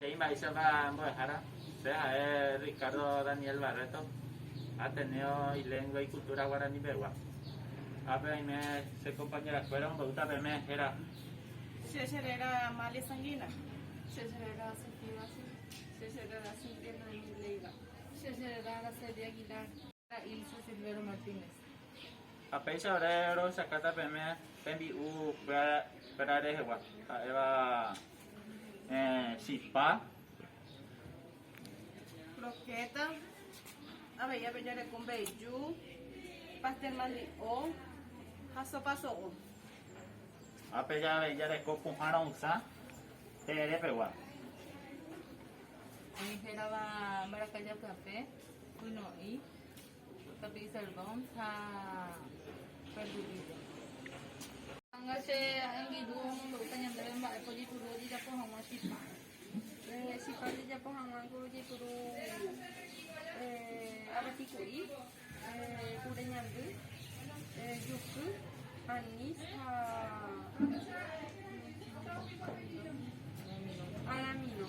He'i mba'éichapa mbo'ehára, che ha'e Ricardo Daniel Barreto, Ateneo y Lengua y Cultura Guarani pegua. Ápe oime che compañerakuéra ombo'ýta peẽme héra. Che cheréra Amalia Sanguina. Che cheréra Sofía Vázquez. Che cheréra Cintia Noemí Leiva. Che cheréra Araceli Aguilar. Ilse Silvero Martínez. Ha péicha ore rohechakáta peẽme tembi'u kuéra rehegua, ha'éva Chipa. Croqueta, avei ape jareko mbeju, pastel mandi'o ha sopa so'o. Ápe avei jareko pohã ro'ysã terere pegua. Oĩ hérava mbarakaja pyapẽ, pyno'i, Tapi Serdón ha Perdurilo. Ág̃a che angirũ omombe'úta ñandéve mba'épa ojeipuru ojejapo hag̃ua chipa. Chipa ojejapo hag̃uángo ojeipuru avati ku'i, kure ñandy, juky, anís ha aramino.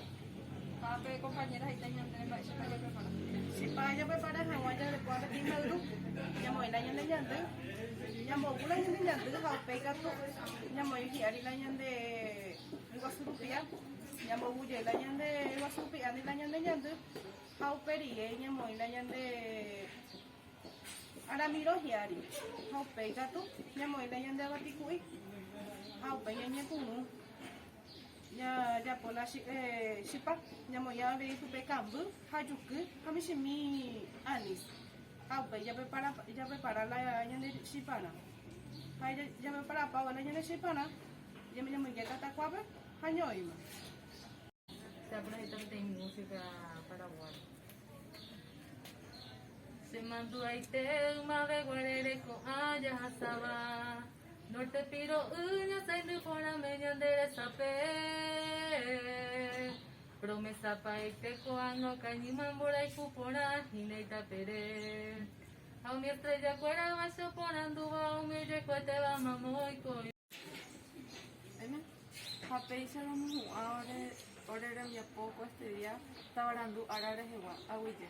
Ha pe compañera he'íta ñandéve mba'éichapa japrepara. Chipa japrepara hag̃ua jareko avei mbayru, ñamoĩ la ñande ñandy, ñambovu la ñande ñandy ha upéi katu ñamoĩ hi'ári la ñande ryguasu rupi'a, ñambovu jey la ñande ryguasu rupi'ándi la ñande ñandy ha upe rire ñamoĩ la ñande aramiro hi'ári ha upéi katu ñamoĩ la ñande avati ku'i ha upéi ñañepyrũ. Jajapo la chipa, ñamoĩ avei pype kamby ha juky ha michĩmi anis. Ha upéi japrepara la ñande chiparã. Ha japreparapávo la ñande chiparã, ñamoinge tatakuápe ha ñoĩma. Che apurahéita peteĩ música paraguaya. Che mandu'aite ymave guare reko'ã jahasáva. Norte piro'y ñasaindy porãme ñande resape. Promesa paite ko'ág̃a okañýma mborayhu porã hína itapere. Ha umi estrella kuéra che oporandúva umi ojoekuetéva mamo oiko. Ha péicha romohu'ã ore rembiapo ko este día tavarandu ára rehegua. Aguyje.